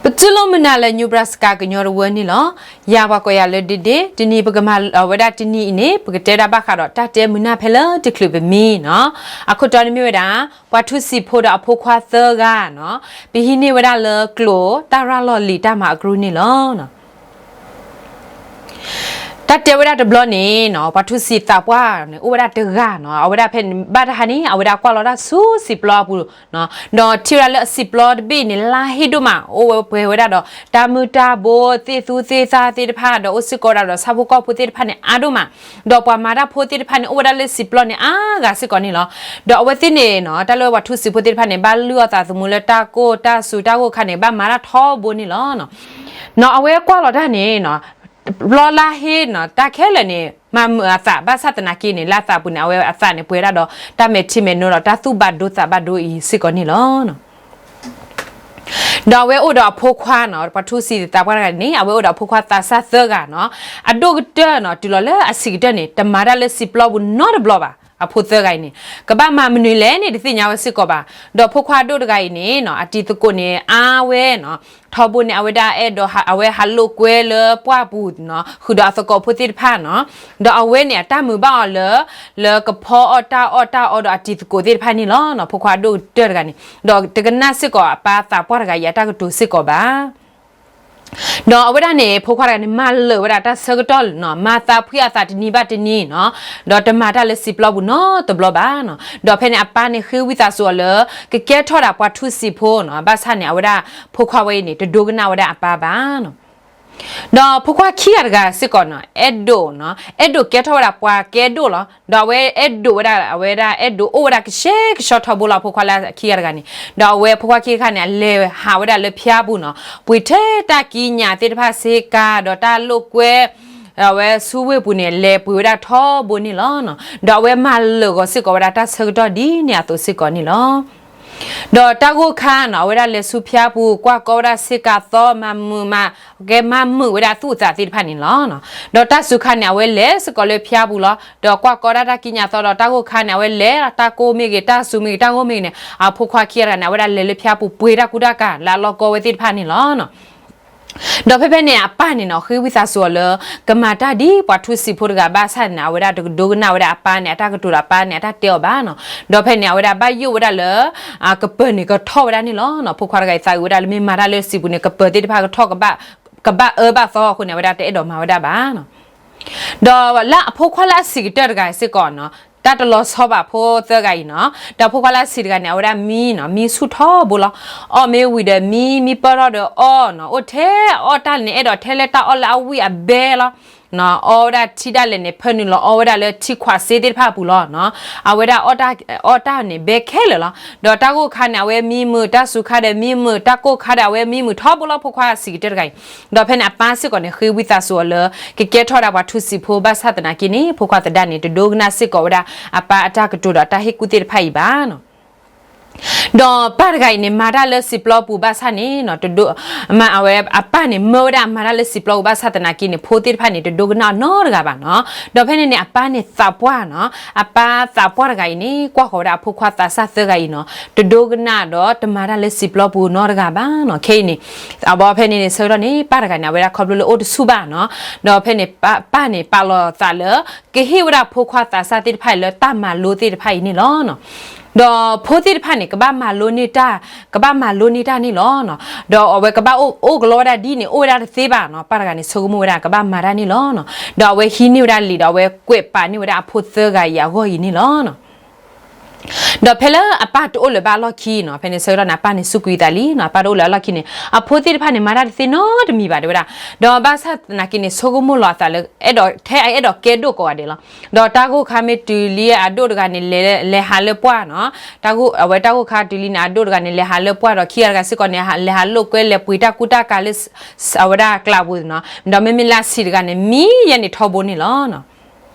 ပတူၢ်လိာ်မုာ်နၤလၢ Nebraska ကညီတဝၢန့ၣ်လီၤ. ယၤပှၤကိးယၤလၢဒ့ဒ့, တနံၤပကမၤဝဲဒၣ်တနံၤအံၤန့ၣ် ပကတဲဒၣ်ဘၣ်ဃးဒီးတၢ်တဲမုာ်နၢ်ဖဲလၢတချုးပမံနီၤ. အခိၣ်တီန့ၣ်မ့ၢ်ဝဲဒၣ် ပှၤထူစံာ်ဖိဒီးအဖိခွါသၢဂၤနီၤ, ပဟံးန့ၢ်ဝဲဒၣ်လၢကျိာ်တၢ်ရၤလီၤလံာ်တၢ်မၤအကရူၢ်န့ၣ်လီၤ. တၢ်တဲဝဲဒၣ်တဘျီန့ၣ်နီၤ, ပှၤထူစံာ်သးပှၢ်န့ၣ် အိၣ်ဝဲဒၣ်တဂၤနီၤ, အဝဲဒၣ်ဖဲန့ၣ် ဘၣ်တဟါန့ၣ် အဝဲဒၣ်ကွၢ်လီၤတၢ်ဆူစံာ်ပျီအပူၤနီၤ, ဒီးထံၣ်ဝဲဒၣ်လၢအစံာ်ပျီတဘ့ၣ်န့ၣ် လါဟ့ၣ်ဒိၣ်မး အိၣ်ဝဲပှဲၤဝဲဒၣ်ဒီး တၢ်မုၢ်တၢ်ဘိ သ့ၣ်သူသ့ၣ်သၣ်သ့ၣ်တဖၣ် ဒီးအိၣ်စ့ၢ်ကီးဝဲဒၣ်ဒီးဆၣ်ဖိကီၢ်ဖိသ့ၣ်တဖၣ်န့ၣ် အါဒိၣ်မး, ဒီးပှၤမၤတၢ်ဖိသ့ၣ်တဖၣ်န့ၣ် အိၣ်ဝဲဒၣ်လၢစံာ်ပျီန့ၣ် အါဂၤစ့ၢ်ကီးန့ၣ်လီၤ. ဒီးအဝဲသ့ၣ်န့ၣ်နီၤ, တၢ်လၢပှၤထူစံာ်ဖိသ့ၣ်တဖၣ်န့ၣ် ဘၣ်လုၢ်အီၣ်သးသမူလၢတၢ်ကိၢ်တၢ်စူၤတၢ်ဂိၢ်ခါန့ၣ် ဘၣ်မၤတၢ်ထီဘိန့ၣ်လီၤ. နီၤ အဝဲကွၢ်လီၤတၢ်န့ၣ်နီၤ, ဘျီလါဟ့ၣ်နီၤ တၢ်ခဲလၢာ်န့ၣ် မၤမုာ်အသး ဘၣ်ဆၣ်သနာ်က့န့ၣ် လၢအသးပူၤန့ၣ် အဝဲအသးန့ၣ် ပှဲၤဒၣ်ဒီး တၢ်မဲာ်ထံမဲာ်နိဒီးတၢ်သူၣ်ဘၣ်ဒိသးဘၣ်ဒိအံၤစ့ၢ်ကီးန့ၣ်လီၤ. ဒီးအဝဲအိၣ်ဒီးအဖိခွါနီၤ, ပှၤထူစံာ်သးပှၢ်တဂၤန့ၣ် အဝဲအိၣ်ဒီးအဖိခွါသးစၢ်သၢဂၤနီၤ, အဒိၣ်ကတၢၢ်နီၤ တုၤလီၤလၢအဆံးကတၢၢ်န့ၣ် တမၤတၢ်လၢစံာ်ပျီပူၤနီတဘျီဘၣ်. အဖိသၢဂၤအံၤန့ၣ် ကဘၣ်မၤမနုၤလဲၣ်န့ၣ် တသ့ၣ်ညါဝဲစ့ၢ်ကီးဘၣ်. ဒီးဖိခွါအဒိၣ်တဂၤအံၤန့ၣ်နီၤ, အတံၤသကိးန့ၣ် အါဝဲနီၤ, ထီဘိန့ၣ် အဝဲဒၣ်အဲၣ်ဒိး အဝဲဟးလိာ်ကွဲလၢပှၢ်ပူၤနီၤ, ဃုာ်ဒီးအသကိးဖိသ့ၣ်တဖၣ်နီၤ, ဒီးအဝဲန့ၣ် အတၢ်မုာ်ဘၣ်အီၤလၢ လၢကဖီအီၣ်တၢ်အီၣ်တၢ်အီဒီးအတံၤသကိးသ့ၣ်တဖၣ်န့ၣ်လီၤ. ဖိခွါအဒိၣ်ကတၢၢ်တဂၤန့ၣ် ဒီးတကနၣ်စ့ၢ်ကီးအပၢ်သးပှၢ်တဂၤအံၤအတၢ်ကတိၤစ့ၢ်ကီးဘၣ်. ဒီးအဝဲဒၣ်န့ၣ် ဖိခွါတဂၤန့ၣ် မၤလၢာ်ဝဲဒၣ်တၢ်ဆၢကတီၢ်နီၤ, မၤသးဖှံအသးတနံၤဘၣ်တနံၤနီၤ, ဒီးတမၤတၢ်လၢစံာ်ပျီပူၤနီတဘျီဘၣ်နီၤ. ဒီးဖဲန့ၣ်အပၢ်န့ၣ် ဃ့ဝံသးစူၤအီၤလၢ ကကဲထီၣ်ဒၣ်ပှၤထူစံာ်ဖိနီၤ, ဘၣ်ဆၣ်န့ၣ် အဝဲဒၣ်ဖိခွါဝဲအံၤန့ၣ် တဒိကနၣ်ဝဲဒၣ်အပၢ်ဘၣ်နီၤ. ဒီးဖိခွါခံဂၤတဂၤစ့ၢ်ကီးနီၤ, အဲၣ်ဒိးနီၤ, အဲၣ်ဒိးကဲထီၣ်ဝဲဒၣ်ပှၤကဲဒိၣ်လီၤ. ဒီးအဝဲအဲၣ်ဒိးဝဲဒၣ် အဝဲဒၣ်အဲၣ်ဒိးအိၣ်ဝဲဒၣ်ကဆှဲကဆှီထီဘိလီၤ. ဖိခွါလၢခံဂၤတဂၤန့ၣ်, ဒီးအဝဲဖိခွါခံဂၤတဂၤန့ၣ် အလဲၤဟးဝဲဒၣ်လၢဖၠါပူၤနီၤ, ပှ့ၤထဲတၢ်ကံးညာ်သ့ၣ်တဖၣ် ဆ့ကၤ ဒီးတၢ်လိာ်ကွဲ အဝဲဆူဝ့ၢ်ပူၤန့ၣ် လဲၤပှ့ၤဝဲဒၣ်ထီဘိန့ၣ်လီၤ. ဒီးအဝဲမၤလၢာ်ဂီၤစ့ၢ်ကီးဝဲဒၣ်တၢ်ဆၢကတီၢ်ဒ်န့ၣ်အသိးစ့ၢ်ကီးန့ၣ်လီၤ. ဒီးတၢ်ဂိၢ်ခါနီၤ, အဝဲဒၣ်လဲၤဆူဖၠါပူၤ ကွၢ်ကီဝဲဒၣ်ဆ့ကၤသီ မၤမုာ်မး, ကဲမၤမုာ်ဝဲဒၣ်သူၣ်အသးသ့ၣ်တဖၣ်န့ၣ်လီၤ. ဒီးတၢ်စူၤခါန့ၣ် အဝဲလဲၤစ့ၢ်ကီးလၢဖၠါပူၤလီၤ. ဒီးကွၢ်ကီဒၣ်တၢ်ကံးညာ်သီဒီး တၢ်ဂိၢ်ခါန့ၣ် အဝဲလဲၤတၢ်ကိၢ်မ့ၢ်ဂ့ၤ တၢ်စူၤမ့ၢ်ဂ့ၤ တၢ်ဂိၢ်မ့ၢ်ဂ့ၤန့ၣ် အဖိခွါခံဂၤတဂၤန့ၣ် အဝဲဒၣ်လဲၤလၢဖၠါပူၤ ပှ့ၤတၢ်ကူတၢ်ကၤလၢအလီၢ်ကီဝဲသ့ၣ်တဖၣ်န့ၣ်လီၤ. ဒီးဖဲဖဲန့ၣ် အပၢ်န့ၣ်နီၤ ဃ့ဝံသးစူၤအီၤလၢ ကမၤတၢ်ဒ်ပှၤထူစံာ်ဖိတဂၤဘၣ်ဆၣ်န့ၣ် အဝဲဒၣ်တကဒိကနၣ်ဝဲဒၣ်အပၢ်န့ၣ် အတၢ်ကတိၤဒီးအပၢ်န့ၣ် အတၢ်တဲအီၤဘၣ်နီၤ. ဒီးဖဲန့ၣ် အဝဲဒၣ်ဘၣ်ယိၣ်ဝဲဒၣ်လၢ ကပၢၤန့ၣ်ကထီၣ်ဝဲဒၣ်န့ၣ်လီၤ. ဖိခွါတဂၤအံၤသးအုးဝဲဒၣ်လၢမ့ၢ်မၤတၢ်လၢစံာ်ပူၤန့ၣ် ကပၢၤသ့ၣ်တဖၣ်ကထီၣ် ကဘၣ်အၢဘၣ်သီအဃိန့ၣ် အဝဲဒၣ်တအဲၣ်ဒိးမၤဝဲဒၣ်ဘၣ်နီၤ. ဒီးလၢအဖိခွါလၢအဆံးကတၢၢ်တဂၤစ့ၢ်ကီးနီၤ, တၢ်တလီၤဆီဘၣ်ဖိသၢဂၤအံၤနီၤ, ဒီးဖိခွါလၢအဆံးတဂၤန့ၣ် အဝဲဒၣ်မံနီၤ, မံဆူၣ်ထီဘိလီၤ. အီၣ်မ့ၢ်ဝံၤဒီးမံ, မံပၢၢ်ထီၣ်ဒီးအီၣ်နီၤ, အိၣ်ထဲအီၣ်တၢ်န့ၣ် အဲၣ်ဒိးထဲလၢတၢ်အီၣ်လၢအဝံၣ်အဘဲလီၤ. အီဝဲဒၣ်ထံဒၣ်လဲာ်န့ၣ် ဖၢနုာ်လီၤအီဝဲဒၣ်လၢထံခွးစ့သ့ၣ်တဖၣ်အပူၤလီၤ. အဝဲဒၣ် အီၣ်တၢ်န့ၣ် ဘဲခဲလၢာ်လီၤ. ဒီးတၢ်ဂိၢ်ခါန့ၣ် အဝဲမံမုာ်, တၢ်စူၤခါဒီးမံမုာ်, တၢ်ကိၢ်ခါဒီးအဝဲမံမုာ်ထီဘိလီၤ. ဖိခွါဆံးကတၢၢ်တဂၤအံၤ, ဒီးဖဲန့ၣ် အပၢ်စ့ၢ်ကီးန့ၣ် ဃ့ဝံသးစူၤအီၤလၢ ကကဲထီၣ်ဝဲဒၣ်ပှၤထူစံာ်ဖိ ဘၣ်ဆၣ်သနာ်က့န့ၣ် ဖိခွါသဒါန့ၣ် တဒိကနၣ်စ့ၢ်ကီးဝဲဒၣ် အပၢ်အတၢ်ကတိၤဒီးတၢ်ဟ့ၣ်ကူၣ်သ့ၣ်တဖၣ်အံၤဘၣ်နီၤ. ဒီးပၢ်တဂၤအံၤန့ၣ် မၤတၢ်လၢစံာ်ပျီပူၤဘၣ်ဆၣ်န့ၣ် မ့ၢ်အဝဲအပၢ်န့ၣ် မၢဝဲဒၣ်အမၤတၢ်လၢစံာ်ပျီပူၤဘၣ်ဆၣ်သနာ်က့န့ၣ် ဖိသ့ၣ်တဖၣ်န့ၣ် တဒိကနၣ်အီၤနီတဂၤဘၣ်နီၤ. ဒီးဖဲန့ၣ်န့ၣ် အပၢ်န့ၣ်သးပှၢ်နီၤ, အပၢ်သးပှၢ်တဂၤအံၤန့ၣ် ကွၢ်ဃီၤဝဲဒၣ်အဖိခွါသးစၢ်သၢဂၤအံၤနီၤ, တဒိကနၣ်ဒီးတမၤတၢ်လၢစံာ်ပျီပူၤနီတဂၤဘၣ်နီၤ. ခဲအံၤန့ၣ် အဘီဖဲန့ၣ်န့ၣ် ဆၢကတီၢ်န့ၣ် ပၢ်တဂၤန့ၣ် အဝဲဒၣ်ခီဖျိလၢအိၣ်တဆူၣ်ဘၣ်နီၤ, ဒီးဖဲန့ၣ် ပၢ်န့ၣ် ပာ်လီၤသးလၢ ကဟ့ၣ်ဝဲဒၣ်ဖိခွါသးစၢ်သ့ၣ်တဖၣ်အံၤလၢတၢ်မၤလိသ့ၣ်တဖၣ်အံၤန့ၣ်လီၤ. ဒီးဖိသ့ၣ်တဖၣ်န့ၣ် ကဘၣ်မၤလိန့ၢ်တၢ်, ကဘၣ်မၤလိန့ၢ်တၢ်န့ၣ်လီၤ. ဒီးအဝဲကဘၣ်အိၣ်ကလီဝဲဒၣ်ဒ်န့ၣ် အိၣ်ဝဲဒၣ်တသ့ဘၣ်နီၤ, ပၢ်တဂၤန့ၣ် ဆိကမိၣ်ဝဲဒၣ်ကဘၣ်မၤတၢ်န့ၣ်လီၤ. ဒီးအဝဲဟံးန့ၢ်ဝဲဒၣ်လံာ်ဒီး အဝဲကွဲးပာ်န့ၢ်ဝဲဒၣ်အဖိသၢဂၤအံၤအဂီၢ်အံၤန့ၣ်လီၤ. ဒီးဖဲလၢအပၢ်တအိၣ်လၢၤဘၣ်အလီၢ်ခံနီၤ, ဖဲန့ၣ်ဆၢကတီၢ်န့ၣ် အပၢ်န့ၣ်စူးကွံာ်သးလံနီၤ, အပၢ်တအိၣ်လၢၤအလီၢ်ခံန့ၣ် အဖိသ့ၣ်တဖၣ်န့ၣ် မၤတၢ်တသ့နီတမံၤဘၣ်တဲဝဲဒၣ်. ဒီးဘၣ်ဆၣ်သနာ်က့န့ၣ် ဆိကမိၣ်လီၤအသးလၢ အဲၣ်ဒိး ထဲအအဲၣ်ဒိးကဲဒိၣ်ကိးဂၤဒဲးလီၤ. ဒီးတၢ်ဂိၢ်ခါမ့ၢ်တုၤလံအဒိၣ်တဂၤန့ၣ် လဲၤဟးလၢပှၢ်နီၤ, အဝဲတၢ်ဂိၢ်ခါတုၤလံန့ၣ် အဒိၣ်တဂၤန့ၣ် လဲၤဟးလၢပှၢ်ဒီး ခံဂၤတဂၤစ့ၢ်ကီးန့ၣ် လဲၤဟးလိာ်ကွဲ လဲၤပှ့ၤတၢ်ကူတၢ်ကၤလၢ အဝဲဒၣ်ကျးပူၤနီၤ, ဒီးမ့မ့ၢ်လၢအဆံးတဂၤန့ၣ် မံယဲန့ၣ်ထီဘိန့ၣ်လီၤ.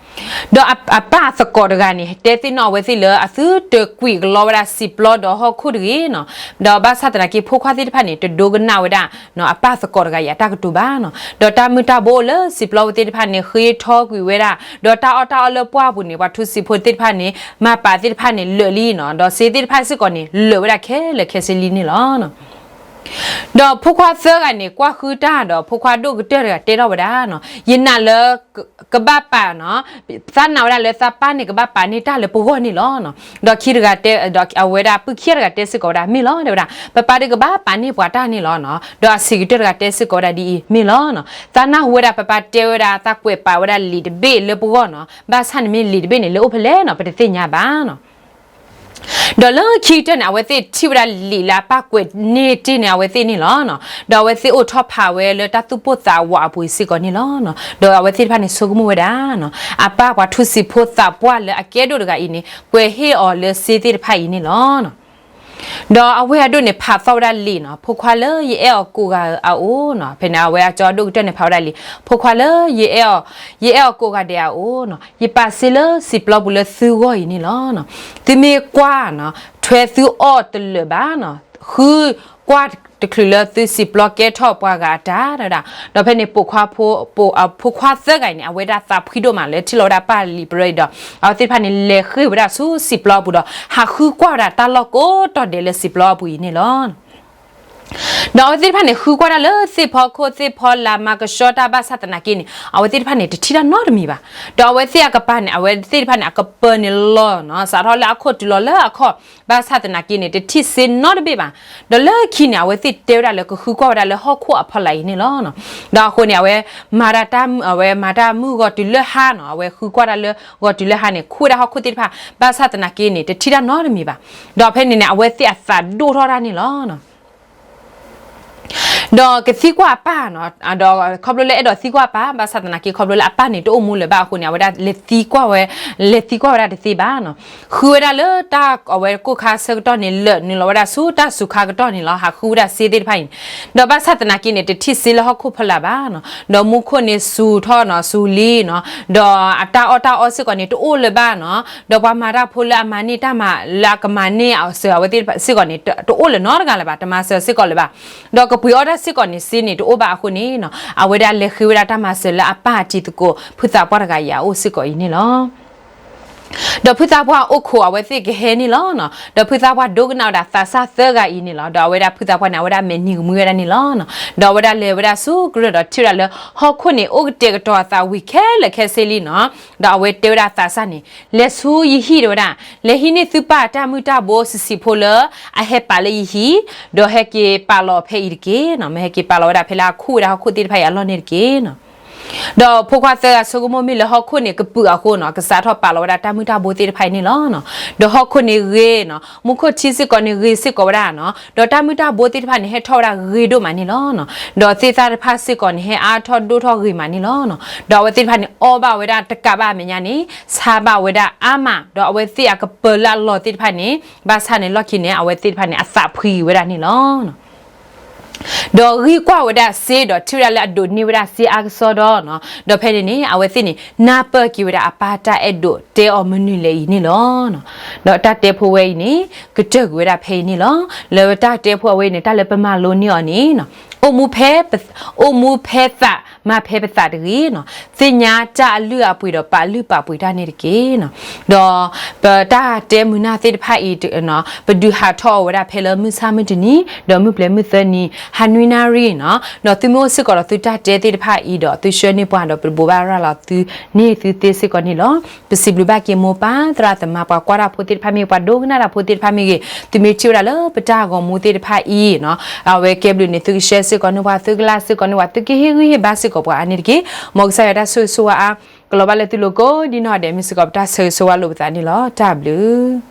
ဒီးအပၢ်အသကိးတဂၤန့ၣ် တဲသ့ၣ်နီၣ်အဝဲသ့ၣ်လၢအသုတကွံာ်ကလီဝဲဒၣ်စံာ်ပျီဒီးဟီၣ်ခိၣ်တဂ့ၤနီၤ, ဒီးဘၣ်ဆၣ်သနာ်က့ ဖိခွါသ့ၣ်တဖၣ်န့ၣ် တဒိကနၣ်ဝဲဒၣ် အပၢ်သကိးတဂၤအံၤအတၢ်ကတိၤဘၣ်နီၤ, ဒီးတၢ်မုၢ်တၢ်ဘိလၢစံာ်ပျီဖိသ့ၣ်တဖၣ်န့ၣ် ဃ့ထီကွံာ်ဝဲဒၣ်, ဒီးတၢ်အီၣ်တၢ်အီလၢပှၢ်ပူၤန့ၣ် ပှၤထူစံာ်ဖိသ့ၣ်တဖၣ်န့ၣ် မၤပာ်သ့ၣ်တဖၣ်န့ၣ် လၢာ်လံနီၤ, ဒီးစ့သ့ၣ်တဖၣ်စ့ၢ်ကီးန့ၣ် လၢာ်ဝဲဒၣ်ခဲလၢာ်ခဲဆ့လံန့ၣ်လီၤ. ဒီးဖိခွါသၢဂၤန့ၣ် ကွၢ်ဃုတၢ်ဒီး ဖိခွါဒိၣ်ကတၢၢ်တဂၤတဲထီၣ်ဝဲဒၣ်နီၤ, ယနာ်လၢ ကဘၣ်ပာ်နီၤ, သးနာ်ဝဲဒၣ်လၢသးပၢ်န့ၣ် ကဘၣ်ပာ်န့ၢ်တၢ်လၢပဂီၢ်န့ၣ်လီၤ. ဒီးခံတဂၤတဲ, ဒီးအဝဲဒၣ်ပုၢ်ခံဂၤတဂၤတဲစ့ၢ်ကီးဝဲဒၣ် မ့ၢ်လီၤ တဲဝဲဒၣ်, ပပၢ်ဒုးကဘၣ်ပာ်န့ၢ်ပှၤတၢ်န့ၣ်လီၤ. ဒီးအဆံးကတၢၢ်တဂၤတဲစ့ၢ်ကီးဝဲဒၣ်ဒ်အံၤ မ့ၢ်လီၤ. သးနၢ်ဟူဝဲဒၣ် ပပၢ်တဲဝဲဒၣ် သးကွဲးပာ်ဝဲဒၣ်လံာ်တဘ့ၣ်လၢပဂီၢ်နီၤ, ဘၣ်ဆၣ်န့ၣ်မ့ၢ်လံာ်တဘ့ၣ်န့ၣ် လၢအိၣ်ဖဲလဲၣ်နီၤ ပတသ့ၣ်ညါဘၣ်နီၤ. ဒီးလၢခံကတၢၢ်န့ၣ် အဝဲသ့ၣ်ထံၣ်ဝဲဒၣ်လံာ်လၢအပၢ်ကွဲးန့ၢ်တ့ၢ်န့ၣ် အဝဲသ့ၣ်န့ၣ်လီၤ. ဒီးအဝဲသ့ၣ်အိၣ်ထီၣ်ဖးဝဲလၢတၢ်သူၣ်ပိၢ်သးဝးအပူၤအံၤစ့ၢ်ကီးန့ၣ်လီၤ. ဒီးအဝဲသ့ၣ်တဖၣ်န့ၣ်ဆိကမိၣ်ဝဲဒၣ်, အပၢ်ပှၤထူစံာ်ဖိသးပှၢ်လၢအကဲဒိၣ်တဂၤအံၤန့ၣ် ကွဲးဟ့ၣ်အီၤလၢစ့သ့ၣ်တဖၣ်အံၤန့ၣ်လီၤ. ဒီးအဝဲအဒိၣ်န့ၣ်ဖးသီၣ်ဝဲဒၣ်လံာ်နီၤ, ဖိခွါလၢယအဲၣ်အီၤကိးဂၤအအိၣ်နီၤ, ဖဲန့ၣ် အဝဲအကၠီဒိၣ်ကတၢၢ်န့ၣ်ဖးဝဲဒၣ်လံာ်, ဖိခွါလၢ ယအဲၣ်အီၤကိးဂၤဒဲးအအိၣ်နီၤ, ယပာ်စ့လၢစံာ်ပျီပူၤလၢသုဂီၢ်အံၤန့ၣ်လီၤ. သုမ့ၢ်ကွၢ်နီၤ, ထွဲသုအီၣ်တလၢာ်ဘၣ်နီၤ, ဃုကွၢ်တချုးလၢသုစံာ်ပျီကဲထီၣ်ပှၤဂၤအတၢ်ဒၣ်. ဒီးဖဲန့ၣ်ပိာ်ခွါဖိ, ပိာ်, ဖိခွါသၢဂၤအံၤန့ၣ် အဝဲဒၣ်သးဖှံဒိၣ်မးလၢထံၣ်လီၤဝဲဒၣ်ပၢ်လံာ်ပရၢအံၤဒီး အဝဲသ့ၣ်တဖၣ်န့ၣ်လဲၤဃ့ၢ်ဝဲဒၣ်ဆူစံာ်ပျီပူၤဒီး ဟးဃုကွၢ်ဝဲဒၣ်တၢ်လီၢ်ကိးတီၤဒဲးလၢစံာ်ပျီအပူၤအံၤန့ၣ်လီၤ. ဒီးအဝဲသ့ၣ်တဖၣ်န့ၣ် ဃုကွၢ်တၢ်လၢသ့ၣ်ဖီခိၣ်သ့ၣ်ဖီလာ်မၤကဆှီတၢ်ဘၣ်ဆၣ်သနာ်က့န့ၣ် အဝဲသ့ၣ်တဖၣ်န့ၣ် တထံၣ်တၢ်နီတမံၤဘၣ်. ဒီးအဝဲသ့ၣ်အကပၤန့ၣ် အဝဲသ့ၣ်တဖၣ်န့ၣ် အကပၤန့ၣ်လီၤနီၤ, စးထီၣ်လၢအခိၣ်တုၤလီၤလၢအခီၣ်, ဘၣ်ဆၣ်သနာ်က့န့ၣ် တထံၣ်စ့နီတဘ့ၣ်ဘၣ်. ဒီးလၢခံန့ၣ် အဝဲသ့ၣ်တဲဝဲဒၣ်လၢကဃုကွၢ်ဝဲဒၣ်လၢဟီၣ်ခိၣ်အဖီလာ်အံၤန့ၣ်လီၤ. ဒီးအဃိန့ၣ် အဝဲမၤတၢ်, အဝဲမၤတၢ်မုၢ်ဂီၤတုၤလၢဟါနီၤ, အဝဲဃုကွၢ်တၢ်လၢဂီၤတုၤလၢဟါန့ၣ် ခူၣ်ဝဲဒၣ်ဟီၣ်ခိၣ်သ့ၣ်တဖၣ်, ဘၣ်ဆၣ်သနာ်က့န့ၣ် တထံၣ်တၢ်နီတမံၤဘၣ်. ဒီးဖဲန့ၣ်န့ၣ် အဝဲသ့ၣ်အသးဒိၣ်ထီၣ်တၢ်န့ၣ်လီၤ. ဒီးကသံကွၢ်အပၢ်နီၤ, ဒီးခီဖျိလၢအဲၣ်ဒိးသံကွၢ်အပၢ်, ဘၣ်ဆၣ်သနာ်က့ ခီဖျိလၢအပၢ်န့ၣ် တအိၣ်မူလၢၤဘၣ်အဃိန့ၣ် အဝဲဒၣ်လဲၤသံကွၢ်ဝဲ, လဲၤသံကွၢ်ဝဲဒၣ်တသ့ဘၣ်နီၤ. ဃုဝဲဒၣ်လၢတၢ်အဝဲကိၢ်ခါဆၢကတီၢ်န့ၣ် လၢာ်နုာ်လီၤဝဲဒၣ်ဆူတၢ်စူၤခါကတီၢ်န့ၣ်လီၤ, ဟးဃုဝဲဒၣ်စ့သ့ၣ်တဖၣ်အံၤန့ၣ်, ဒီးဘၣ်ဆၣ်သနာ်က့န့ၣ် တထံၣ်စ့လၢဟီၣ်ခိၣ်ဖီလာ်ဘၣ်နီၤ. ဒီးမူခိၣ်န့ၣ်စူၤထီၣ်နီၤ, စူၤလံနီၤ, ဒီးအတၢ်အီၣ်တၢ်အီစ့ၢ်ကီးန့ၣ် တအိၣ်လၢၤဘၣ်နီၤ. ဒီးပှၤမၤတၢ်ဖိလၢအမၤန့ၢ်တၢ်မၤလၢအကမၤန့ၢ်အစၢၤအဝဲသ့ၣ်စ့ၢ်ကီးန့ၣ် တအိၣ်လၢၤနီတဂၤလၢၤဘၣ်, တမၤစၢၤစ့ၢ်ကီးလၢၤဘၣ်. ဒီးကပှ့ၤအီၣ်တၢ်စ့ၢ်ကီးန့ၣ် စ့န့ၣ်တအိၣ်ဘၣ်အဃိန့ၣ်နီၤ, အဝဲဒၣ်လဲၤဃ့ဝဲဒၣ်တၢ်မၤစၢၤလၢအပၢ်အတံၤသကိး ဖုသးပှၢ်တဂၤအံၤအအိၣ်စ့ၢ်ကီးအံၤန့ၣ်လီၤ. ဒီးဖုသးပှၢ်အိၣ်ခိးအဝဲသ့ၣ်ကဟဲန့ၣ်လီၤ. ဒီးဖုသးပှၢ်ဒိကနၣ်ဝဲဒၣ်သးစၢ်သၢဂၤအံၤန့ၣ်လီၤ. ဒီးအဝဲဒၣ်ဖုသးပှၢ်န့ၣ် အဝဲဒၣ်မဲာ်နံၤကမှံဝဲဒၣ်န့ၣ်လီၤ. ဒီးအဝဲဒၣ်လဲၤဝဲဒၣ်ဆူကရၢၢ်ဒီးထံၣ်ဝဲဒၣ်လၢ ဟီၣ်ခိၣ်န့ၣ် အိၣ်ကတဲာ်ကတီၤအသးဝံၤခဲလၢာ်ခဲဆ့လံနီၤ. ဒီးအဝဲတဲဝဲဒၣ်သးစၢ်န့ၣ်, လဲၤဆူယဟံၣ်တဲဝဲဒၣ်, လဲၤဟံးန့ၢ်သုပၢ်တၢ်မုၢ်တၢ်ဘိဆံးဆံးဖိလၢ အဟဲပာ်လၢယဟံၣ်, ဒီးဟဲက့ၤပာ်လီၤဖဲအံၤတက့ၢ်နီၤ. မ့ၢ်ဟဲက့ၤပာ်လီၤဝဲဒၣ်ဖဲလၢအခူၣ်ဝဲဒၣ်ဟီၣ်ခိၣ်သ့ၣ်တဖၣ်အံၤအလီၢ်န့ၣ်တက့ၢ်နီၤ. ဒီးဖိခွါသၢဂၤဆိကမိၣ်မ့ၢ်လၢဟီၣ်ခိၣ်န့ၣ်ကပုာ်အဃိနီၤ, ကစးထီၣ်ပာ်လီၤဝဲဒၣ်တၢ်မုၢ်တၢ်ဘိသ့ၣ်တဖၣ်အံၤန့ၣ်လီၤ. ဒီးဟီၣ်ခိၣ်န့ၣ်ဂ့ၤနီၤ, မူခိၣ်ထံစ့ၢ်ကီးန့ၣ်ဂ့ၤစ့ၢ်ကီးဝဲဒၣ်နီၤ, ဒီးတၢ်မုၢ်တၢ်ဘိသ့ၣ်တဖၣ်န့ၣ် ဟဲထီၣ်ဝဲဒၣ်ဂ့ၤဒိၣ်မးန့ၣ်လီၤ. ဒီးသ့ၣ်သၣ်တဖၣ်စ့ၢ်ကီးန့ၣ် ဟဲအါထီၣ်ဒိၣ်ထီၣ်ဂ့ၤမးန့ၣ်လီၤ. ဒီးအဝဲသ့ၣ်တဖၣ်န့ၣ် အီၣ်ဘၣ်ဝဲဒၣ်တကးဘၣ်အမဲာ်ညါန့ၣ် ဆါဘၣ်ဝဲဒၣ်အါမး, ဒီးအဝဲသ့ၣ်အကပၤလၢအလီၤသ့ၣ်တဖၣ်န့ၣ် ဘၣ်ဆၣ်န့ၣ်လီၢ်ခံန့ၣ် အဝဲသ့ၣ်တဖၣ်န့ၣ် အသးဖှံဝဲဒၣ်န့ၣ်လီၤ. ဒီးဂံၢ်ကွၢ်ဝဲဒၣ်စ့ဒီးထံၣ်ဝဲဒၣ်လၢအဒိးန့ၢ်ဝဲဒၣ်စ့အါကစီဒီးနီၤ, ဒီးဖဲန့ၣ်န့ၣ် အဝဲသ့ၣ်န့ၣ် နၢ်ပၢၢ်က့ၤဝဲဒၣ်အပၢ်တၢ်အဲၣ်ဒိးတဲအီၤမနုၤလဲၣ်အံၤန့ၣ်လီၤ. ဒီးတၢ်တဲဖိဝဲအံၤန့ၣ် ကတၢၢ်ကွံာ်ဝဲဒၣ်ဖဲအံၤန့ၣ်လီၤ. လၢတၢ်တဲဖိအဝဲအံၤန့ၣ် တၢ်လၢပမၤလိန့ၢ်အီၤန့ၣ် အိၣ်မူဖဲ အိၣ်မူဖဲသး မၤဖဲပသးတဂ့ၤနီၤ, သ့ၣ်ညါတၢ်အလုၢ်အပှ့ၤဒီးပာ်လုၢ်ပာ်ပှ့ၤတၢ်န့ၣ်တက့ၢ်နီၤ. ဒီးပတၢ်တဲမုာ်နၢ်သ့ၣ်တဖၣ်အံၤ ပဒုးဟးထီၣ်အီၤဝဲဒၣ်ဖဲလၢမုၢ်ဆၣ်မုၢ်တနံၤ ဒီးမုၢ်ပျဲၤမုၢ်သၢနံၤ ဟါနွံနၣ်ရံၣ်နီၤ. ဒီးသုမ့ၢ်အိၣ်စ့ၢ်ကီးဒီးသုတၢ်တဲသ့ၣ်တဖၣ်အံၤဒီး သုဆှၢန့ၢ်ပှၤဒီး ပတဘိးဘၣ်ရၤလီၤသုန့ၢ်သုသ့စ့ၢ်ကီးန့ၣ်လီၤ. ပစံးဘျုးဘၣ်က့ၤမိၢ်ပၢ်သရၣ်သမါ ပှၤကွၢ်တၢ်ဖိသ့ၣ်တဖၣ်မ့ၢ်ဂ့ၤ ပှၤဒိကနၣ်တၢ်ဖိသ့ၣ်တဖၣ်မ့ၢ်ဂ့ၤ, သုမ့ၢ်ထံၣ်ဝဲဒၣ်လၢပတၢ်ဂီၤမူသ့ၣ်တဖၣ်အံၤနီၤ အဝဲကဲဘျုးန့ၣ် သုကshareစ့ၢ်ကီးန့ၢ်ပှၤ သုကlikeစ့ၢ်ကီးန့ၢ်ပှၤ သုကဟ့ၣ်ဂံၢ်ဟ့ၣ်ဘါစ့ၢ်ကီးပှၤအါန့ၣ်တက့ၢ်. မ်ကစၢ်ယွၤတၢ်ဆိၣ်ဂ့ၤဆိၣ်ဝါအါ ကလီၤဘၣ်လၢသုလိၤကိးဂၤဒဲး မ့ၢ်စ့ၢ်ကီးပတၢ်ဆၢဂ့ၤဆၢဝါလိာ်ပသးန့ၣ်လီၤ. တၢ်ဘျုး